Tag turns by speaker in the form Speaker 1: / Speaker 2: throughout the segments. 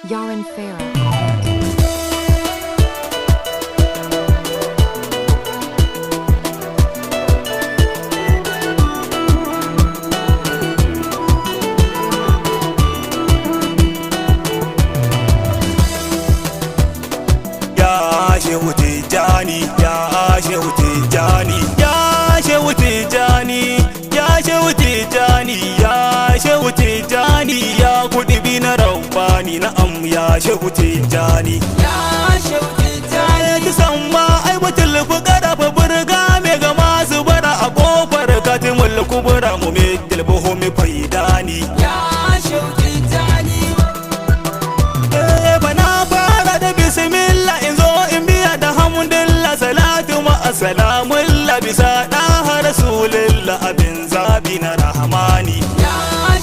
Speaker 1: Yaran Farah.
Speaker 2: Ya Shehu Tijjani, ya Shehu Tijjani, ya Shehu Tijjani, ya Shehu Tijjani, ya Shehu Tijjani, ya kudubi na rabbani, na'am ya Shehu Tijjani.
Speaker 3: Ya Shehu Tijjani.
Speaker 2: Ki san ma ai batul fukara fa burga me ga masu bara a kofar katimul kubra mu me dilbuhu mi faidani.
Speaker 3: Ya Shehu Tijjani.
Speaker 2: Eh, bana fara da bismillah in zo in biya da hamdulillah, salatu ma assalamun bisa ɗaha rasulillah, abin zabi na rahmani.
Speaker 3: Ya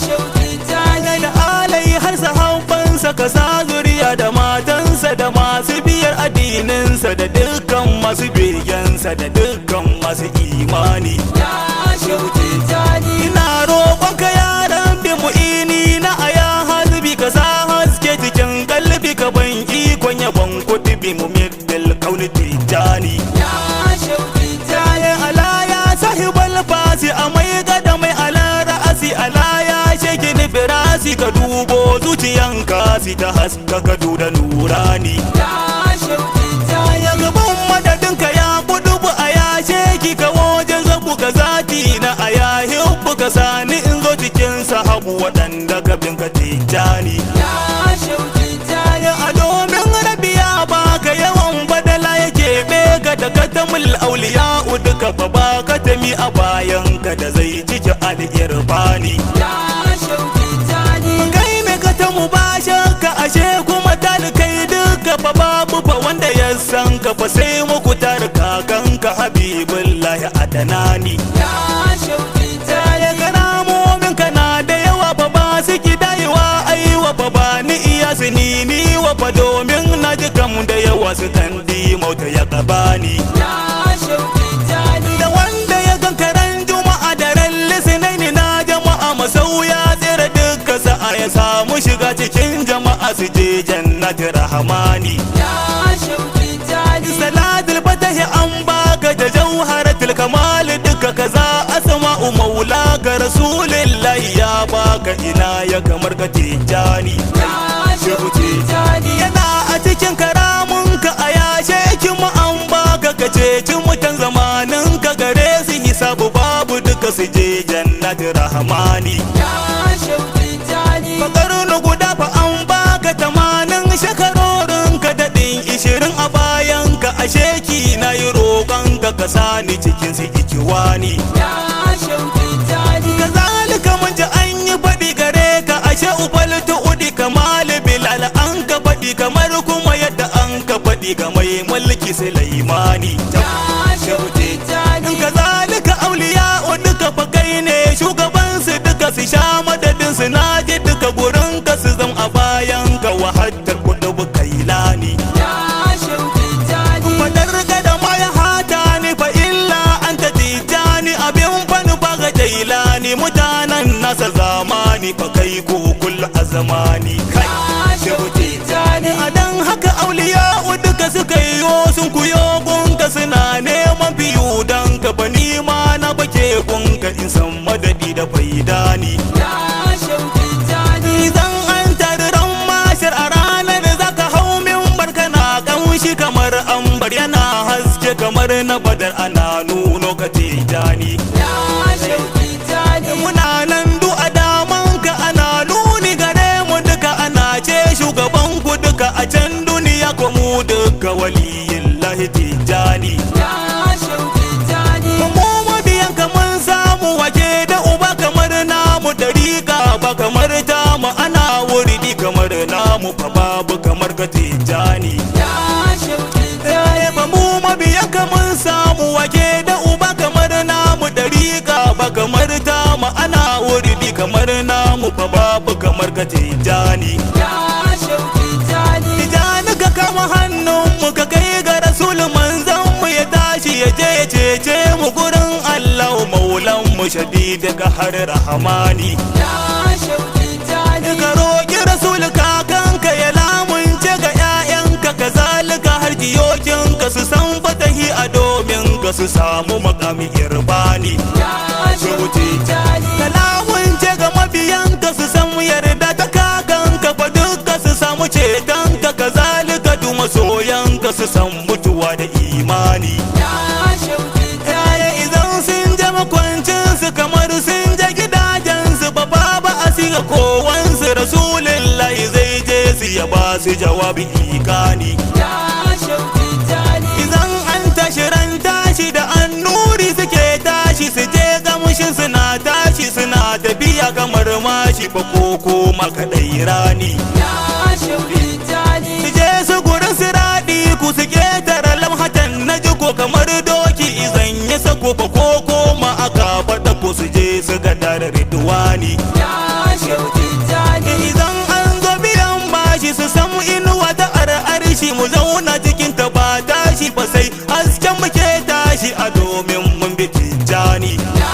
Speaker 3: Shehu Tijjani.
Speaker 2: Da alai har sahabbansa, ka sa zuriya da matansa da masu biyar addininsa da dukkan masu begensa da dukkan masu imani.
Speaker 3: Ya Shehu Tijjani.
Speaker 2: Ina roƙonka ya Rabbi mu'ini na aya hazbi, ka sa haske cikin kalbi, ka ban ikon yabon kutubi mu middil kauni Tijjani.
Speaker 3: Ya Shehu Tijjani.
Speaker 2: Ala ya sahibal fasi a mai gada mai ala ra'asi, ala ya sheki firasi, ka dubo zuciyanka si ta haska ka duda nurani.
Speaker 3: Ya Shehu Tijjani.
Speaker 2: Ya gaban madadinka ya kudubu a ya sheki, ka wajen zabu ka zati na a ya hibbu, ka sani in zo cikin sahabu waɗanda ka bin ka Tijjani.
Speaker 3: Ya Shehu Tijjani.
Speaker 2: A domin Rabi ya baka yawan badala, ya keɓe ka da katamul auliya duka, fa ba katami a bayan ka da zai ciki al'irbani.
Speaker 3: Ya Shehu Tijjani.
Speaker 2: Kai ne ka ta mu ba shakka, ashe kuma talikai duka fa babu fa wanda ya san ka fa sai muku tar kakanka Habibullahi Adanani.
Speaker 3: Ya Shehu Tijjani.
Speaker 2: Karamomin ka na da yawa fa ba su kidayewa, aiwa fa ba ni iya su ni ni wa fa, domin na ji kam da yawa su kan di mauta ya gabani.
Speaker 3: Ya Shehu Tijjani.
Speaker 2: Da wanda ya gan karen Juma'a da ran Lisinaini na jama'a masauya tsere duka sa'a, ya samu shiga cikin jama'a su je jannati rahmani.
Speaker 3: Ya Shehu Tijjani.
Speaker 2: Salatul fatahi an baka da jauharatul kamal duka, kaza asma'u maula ga rasulillahi ya baka, ina ya kamar ka Tijjani?
Speaker 3: Ya Shehu Tijjani.
Speaker 2: Yana a cikin karamunka a yashe ki mu an baka, ka ceci mutan zamanin ka, gare su hisabu babu duka su je jannati rahmani.
Speaker 3: Ya Shehu Tijjani.
Speaker 2: Fakarnu guda fa an baka 80, shekarorin ka daɗin 20 a bayan ka, a sheki na yi roƙon ka ka sani cikin su ikiwani.
Speaker 3: Ya Shehu Tijjani.
Speaker 2: Kazalika mun ji an yi faɗi gare ka, ashe ubal tu'udi kamal bilal an ka faɗi, kamar kuma yadda an ka faɗi ga mai mulki Sulaimani.
Speaker 3: Ya Shehu Tijjani.
Speaker 2: Kazalika auliya duka fa kai ne shugaban su duka, su sha madadin su naji duka gurin ka, su zam a bayan ka wa hattar kudubu kailani.
Speaker 3: Ya Shehu Tijjani.
Speaker 2: Fadar gada ma ya hata ni fa illa an ta Tijjani, abin fani ba ga jailani mutanen nasa zamani fa kai ko kul a zamani kai.
Speaker 3: Ya Shehu Tijjani.
Speaker 2: A dan haka auliya duka suka yi sun kuyo gunka, suna neman fiyu dan ka ba, ni ma na bake gunka in san madadi da faidani.
Speaker 3: Ya Shehu Tijjani.
Speaker 2: Idan an tariran mashar a ranar zaka hau mimbar, kana kamshi kamar ambar, yana haske kamar na Badar, ana nuno ka Tijjani.
Speaker 3: Ya Shehu Tijjani.
Speaker 2: Muna nan du a damanka, ana nuni gare mu duka, ana ce shugaban ku duka a can duniya ko mu duka waliyin lahi Tijjani.
Speaker 3: Ya Shehu Tijjani.
Speaker 2: Mu mabiyan ka mun samu wake da uba kamar namu, dariƙa ba kamar tamu, ana wuridi kamar namu fa babu kamar ka Tijjani.
Speaker 3: Ya Shehu Tijjani.
Speaker 2: Ba mu mabiyan ka mun samu wake da uba kamar namu, dariƙa ba kamar tamu, ana wuridi kamar namu fa babu kamar ka Tijjani.
Speaker 3: Ya Shehu Tijjani.
Speaker 2: Tijjani, ka kama hannun mu ka kai ga rasul manzon mu, ya tashi ya je ya cece mu gurin Allah maulan mu shadid ka har rahamani.
Speaker 3: Ya Shehu Tijjani.
Speaker 2: Ka roƙi rasul kakanka ya duka su samu makami irbani.
Speaker 3: Ya Shehu Tijjani.
Speaker 2: Kalamun ce ga mabiyanka su samu yarda ta kakanka fa duka su samu cetonka, kazalika du masoyanka su san mutuwa da imani.
Speaker 3: Ya Shehu Tijjani.
Speaker 2: Idan sun je makwancinsu kamar sun je gidajensu ba ba a siga kowansu, Rasulillahi zai je su ya ba su jawabi ikani.
Speaker 3: Ya Shehu Tijjani.
Speaker 2: Idan an tashi ran tashi da annuri suke tashi, su je gamshin suna tashi suna tafiya kamar mashi ba koko makaɗai rani.
Speaker 3: Ya Shehu Tijjani.
Speaker 2: Su je su gurin siraɗi ku su ƙetare lamhatan na ji ko kamar doki izan ya sako ba koko ma aka faɗa ko su je su ga dare Ridwani.
Speaker 3: Ya Shehu Tijjani.
Speaker 2: Idan an zo biyan bashi su samu inuwa ta ar'arshi, mu zauna cikin ta ba tashi ba sai hasken muke tashi a domin mun bi Tijjani.
Speaker 3: Ya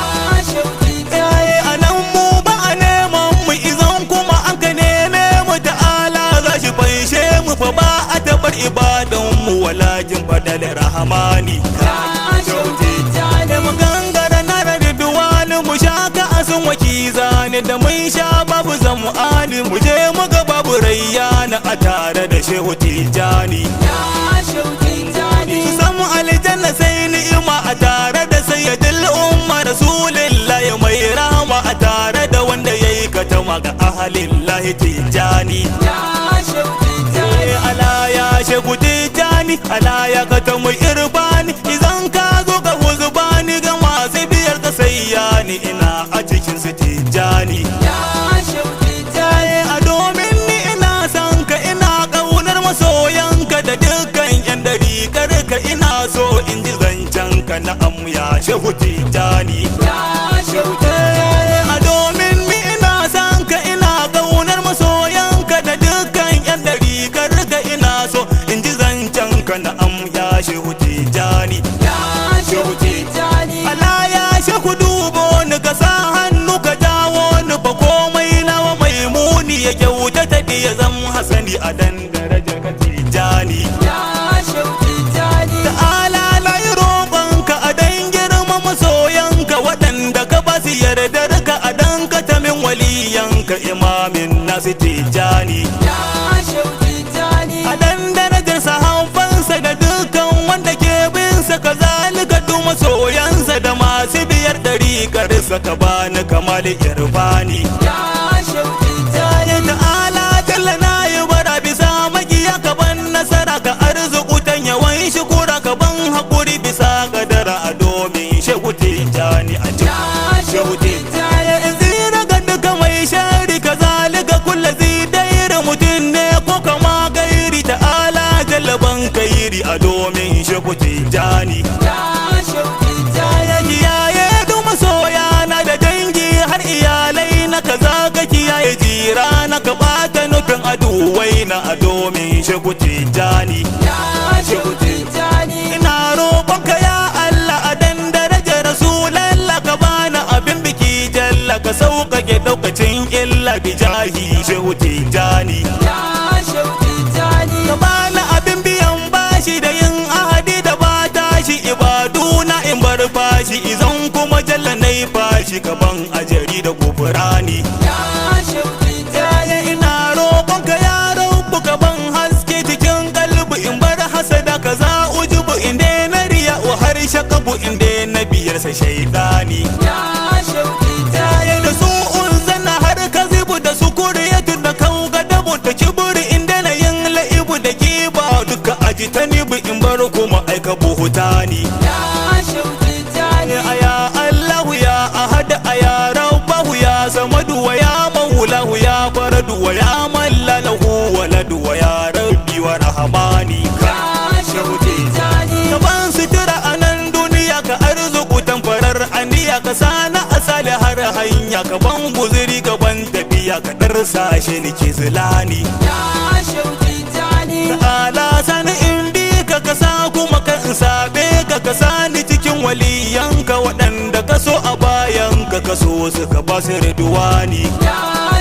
Speaker 3: Shehu Tijjani.
Speaker 2: A nan mu ba a neman mu, izan kuma an ka neme mu ta'ala za shi fanshe mu fa ba a tabar ibadan mu walakin fadal rahamani.
Speaker 3: Ya Shehu Tijjani.
Speaker 2: Da mu gangara na Ridwani, mu sha ka asun waki zani, da mun sha babu zamu'ani, mu je mu ga babu Rayyana a tare da Shehu Tijjani.
Speaker 3: Ya Shehu Tijjani.
Speaker 2: Su samu aljanna sai ni'ima a tare da sayyidul umma Rasulillahi mai rahama, a tare da wanda yayi katama ga ahalillahi Tijjani.
Speaker 3: Ya Shehu Tijjani.
Speaker 2: Ala ya Shehu Tijjani, ala ya katamu irbani, idan ka zo ka huzbani ga masu biyar ka sayyani ina a cikin su Tijjani.
Speaker 3: Ya Shehu Tijjani.
Speaker 2: A domin ni ina son ka, ina ƙaunar masoyanka da dukkan yan dariƙar ka, ina so in ji zancen ka, na'am ya Shehu Tijjani.
Speaker 3: Ya Shehu Tijjani.
Speaker 2: A domin ni ina son ka, ina ƙaunar masoyanka da dukkan yan dariƙar ka, ina so in ji zancen ka, na'am ya Shehu Tijjani.
Speaker 3: Ya Shehu Tijjani.
Speaker 2: Allah ya Shehu dubo ni, ka sa hannu ka jawo ni fa komai nawa mai muni ya kyautata ya zama hasani a dan darajar ka Tijjani.
Speaker 3: Ya Shehu Tijjani.
Speaker 2: Ta'ala na yi roƙonka a dan girma masoyanka waɗanda ka ba su yardar ka, a dan ka tamin waliyanka imamin nasu Tijjani.
Speaker 3: Ya Shehu Tijjani.
Speaker 2: A dan darajar sahabbansa da dukkan wanda ke binsa, kazalika duk masoyansa da masu biyar ɗariƙarsa, ka bani kamal irfani.
Speaker 3: Ya Shehu Tijjani.
Speaker 2: Ta'ala jalla na yi bara bisa makiya, ka ban nasara, ka arzukutan yawan shukura, ka ban haƙuri bisa kadara a domin Shehu Tijjani a
Speaker 3: Ya Shehu Tijjani.
Speaker 2: Zira ga duka mai shari, kazalika kulla zidairi mutum ne ko kama gairi, ta'ala jalla ban kairi a domin Shehu Tijjani.
Speaker 3: Ya Shehu Tijjani.
Speaker 2: Kiyaye duk masoya na da dangi har iyalai na, kaza ka kiyaye jira na, ka bata nufin aduwai na a domin Shehu Tijjani.
Speaker 3: Ya Shehu Tijjani.
Speaker 2: Ina roƙonka ya Allah a dan darajar Rasulallah, ka bani abin biki jalla, ka sauƙaƙe ɗaukacin illa bijahi Shehu Tijjani.
Speaker 3: Ya Shehu Tijjani.
Speaker 2: Ka bani abin biyan bashi da yin ahadi da ba tashi, ibaduna in bar fashi, izan kuma jalla na yi fashi, ka ban ajari da gufurani.
Speaker 3: Ya Shehu Tijjani.
Speaker 2: Ina roƙonka ya Rabbu, ka ban haske cikin kalbi, in bar hasada kaza ujubu, in na riya wa har shakabu, in na biyar sa shaidani.
Speaker 3: Ya Shehu Tijjani.
Speaker 2: Da su unzana har kazibu da su kuriyatu da kauga dabu ta kiburi, in na yin la'ibu da giba duka aji ta nibu, in bar kuma aika buhutani.
Speaker 3: Ya Shehu Tijjani.
Speaker 2: Aya Allahu ya Ahad, aya Rabbahu ya Samadu, wa ya Maulahu ya Faradu, wa ya Mallalahu waladu, wa ya Rabbi wa Rahmani.
Speaker 3: Ya Shehu Tijjani.
Speaker 2: Ka ban sutura a nan duniya, ka arzuku tamfarar aniya, ka sana asali har hanya, ka ban guziri ka ban tafiya, ka darsa shi ni ke zulani.
Speaker 3: Ya Shehu Tijjani.
Speaker 2: Ta'ala sani in bi ka, ka sa kuma ka in sabe ka, ka sani cikin waliyanka waɗanda ka so a bayan ka, ka so suka ba su ridwani.
Speaker 3: Ya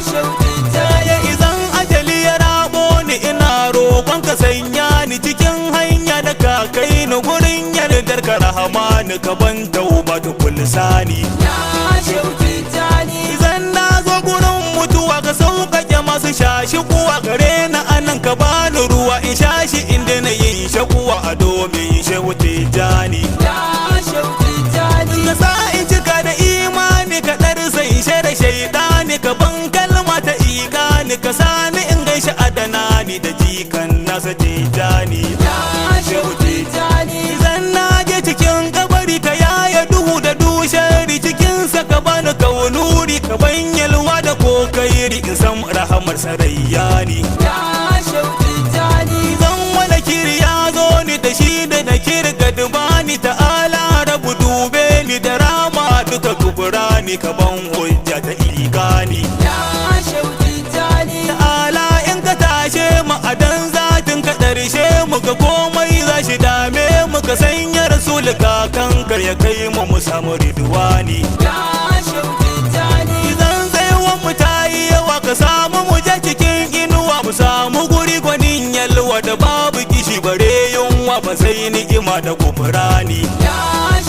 Speaker 3: Shehu Tijjani.
Speaker 2: Izan ajali ya rabo ni, ina roƙon ka sanya ni cikin hanya da ka kai ni gurin yardar ka rahamani. Tijjani, ka ban tauba ta kulsani.
Speaker 3: Ya Shehu Tijjani.
Speaker 2: Idan na zo gurin mutuwa, ka sauƙaƙe masu shashi kuwa gare na anan, ka bani ruwa in shashi inda na yin shakuwa a domin Shehu Tijjani.
Speaker 3: Ya Shehu Tijjani.
Speaker 2: Ka sa in cika da imani, ka ɗarsa in share shaidani, ka ban kalma ta iƙani, ka sani in gaishe adanani da jikan nasa Tijjani.
Speaker 3: Ya Shehu Tijjani.
Speaker 2: Idan na je cikin kabari, ka yaya duhu da dushari cikinsa, ka bani kaunuri, ka ban yalwa da kokairi, in san rahamar sarayyani.
Speaker 3: Ya Shehu Tijjani.
Speaker 2: Idan wani kiri ya zo ni da shi da na kirga dubani, ta'ala rabu dube ni da rama duka kuburani, ka ban hujja ta ikani.
Speaker 3: Ya Shehu Tijjani.
Speaker 2: Ta'ala in ka tashe mu a dan zatin ka ɗarshe mu, ga komai za shi dame mu, ka sanya rasul kakan ya kai mu mu samu ridwani.
Speaker 3: Ya Shehu Tijjani.
Speaker 2: Idan tsayuwan mu ta yi yawa, ka samu mu je cikin inuwa, mu samu guri gwanin yalwa da babu kishi bare yunwa ba, sai ni'ima da gufurani.
Speaker 3: Ya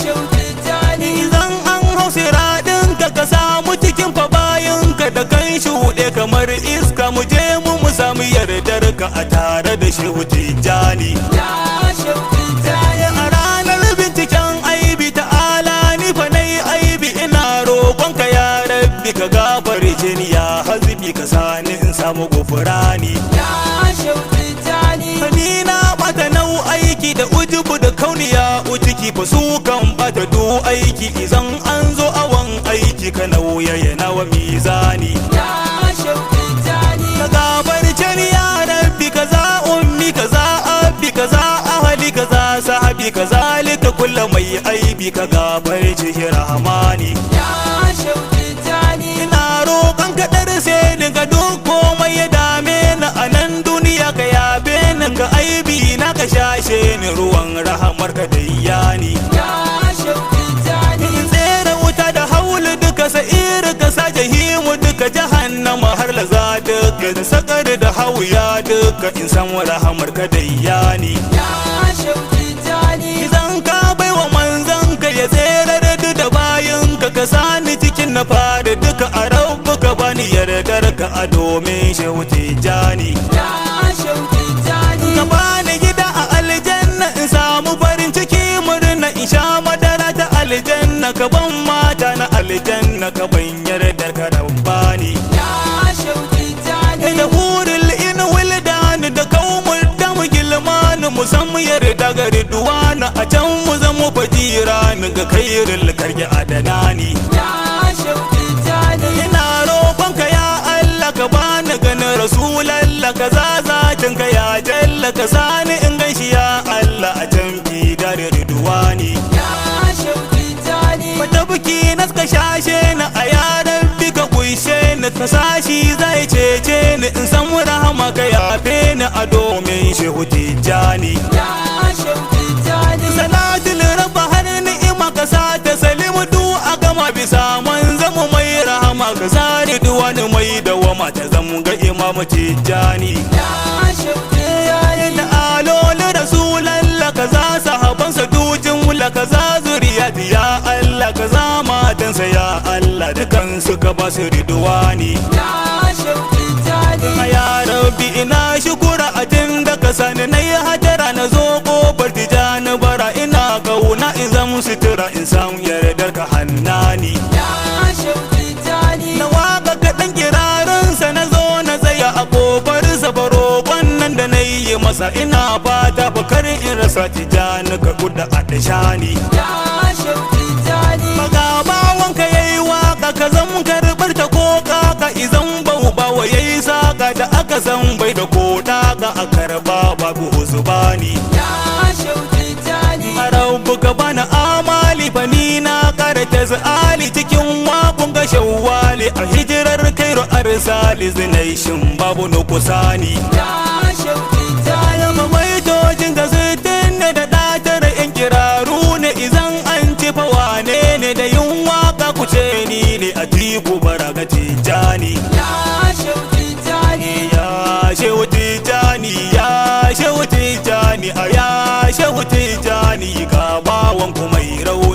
Speaker 3: Shehu Tijjani.
Speaker 2: Idan an hau siraɗin ka, ka samu cikin fa bayan ka da kan shuɗe kamar iska, mu je mu mu samu yardar ka a tare da Shehu Tijjani.
Speaker 3: Ya Shehu Tijjani.
Speaker 2: A ranar binciken aibi, ta'ala ni fa nayi aibi, ina roƙonka ya rabbi ka gafarce ni, ya hazbi ka sani in samu gufurani.
Speaker 3: Ya Shehu Tijjani.
Speaker 2: Ni na bata nau aiki da ujubu da kauniya uciki fa su kan bata du aiki, idan an zo awan aiki ka nauyaya nawa mizani.
Speaker 3: Ya Shehu Tijjani.
Speaker 2: Ka gafarce ni ya rabbi, kaza ummi, kaza abbi, kaza ahli, kaza sahabi, kazalika kulla mai aibi, ka gafarce shi rahmani.
Speaker 3: Ya Shehu Tijjani.
Speaker 2: Ina roƙon ka ɗarse ni ga duk komai ya dame ni a nan duniya, ka yabe ni ka aibi na, ka shashe ni ruwan rahamar ka dayyani.
Speaker 3: Ya Shehu Tijjani.
Speaker 2: In tsere wuta da haulu duka, sa'iri ka sa jahimu duka, jahannama har laza duka, da sakar da hauya duka, in san rahamar ka dayyani.
Speaker 3: Ya Shehu Tijjani.
Speaker 2: Idan ka baiwa manzon ka ya tsere da da bayan ka, ka sani cikin na fara duka, a rabu ka bani yardar ka a domin Shehu Tijjani.
Speaker 3: Ya Shehu Tijjani.
Speaker 2: Ka bani gida a aljanna, in samu farin ciki murna, in sha madara ta aljanna, ka ban mata na aljanna, ka ban yardar ka rabbani.
Speaker 3: Ya Shehu Tijjani.
Speaker 2: Da hurul in wildan da kaumul damu gilmanu, mu san mu yarda ga ridwana, a can mu zamo fajira ga kairul karge adanani.
Speaker 3: Ya Shehu Tijjani.
Speaker 2: Ina roƙonka ya Allah, ka bani ganin rasulallah, ka zazacin ka ya jalla, ka sani in ganshi ya Allah a can fi da ridwani.
Speaker 3: Ya Shehu Tijjani.
Speaker 2: Matabki na ka shashe ni a yaran bi, ka kuishe ni, ka sashi zai cece ni, in san rahama ka yafe ni a domin Shehu Tijjani.
Speaker 3: Ya Shehu Tijjani.
Speaker 2: Salatul rabba har ni'ima ka sa ta salimu du a gama bisa manzamu mai rahama, ka sare duwani mai dawama ta zamu ga imamu Tijjani.
Speaker 3: Ya Shehu Tijjani.
Speaker 2: Da aloli rasulallah, kaza sahabansa dujin wula, kaza zuriyati ya Allah, kaza matansa ya Allah, dukan suka ba su ridwani.
Speaker 3: Ya Shehu Tijjani.
Speaker 2: Ya rabbi ina shukura a tun da ka sani na yi hatara na zo kofar Tijani bara, ina kauna in zam sutura in samu yardar ka hannani.
Speaker 3: Ya Shehu Tijjani.
Speaker 2: Na waka kaɗan kirarinsa, na zo na tsaya a kofarsa, baro nan da na yi masa ina fata bakar in rasa Tijani ka guda a dashani.
Speaker 3: Ya Shehu Tijjani.
Speaker 2: Magabawanka ya yi waka, ka zam karɓar ta ko kaka, izan bau bawa ya yi saka da aka san bai da ko daka, a karba babu huzubani.
Speaker 3: Ya Shehu Tijjani.
Speaker 2: Rabu ka bani amali fa ni na karata zali cikin wakun ga shawwali a hijirar kairu arsali zinaishin babu nukusani.
Speaker 3: Ya Shehu Tijjani.
Speaker 2: Maitocin ga sittin ne da ɗatar yan kiraru ne, izan an ci fa wane ne da yin waka ku ce ni ne a tiku bara ga Tijjani.
Speaker 3: Ya Shehu Tijjani.
Speaker 2: Ya Shehu Tijjani, ya Shehu Tijjani, a ya Shehu Tijjani, ga bawan ku mai rauni.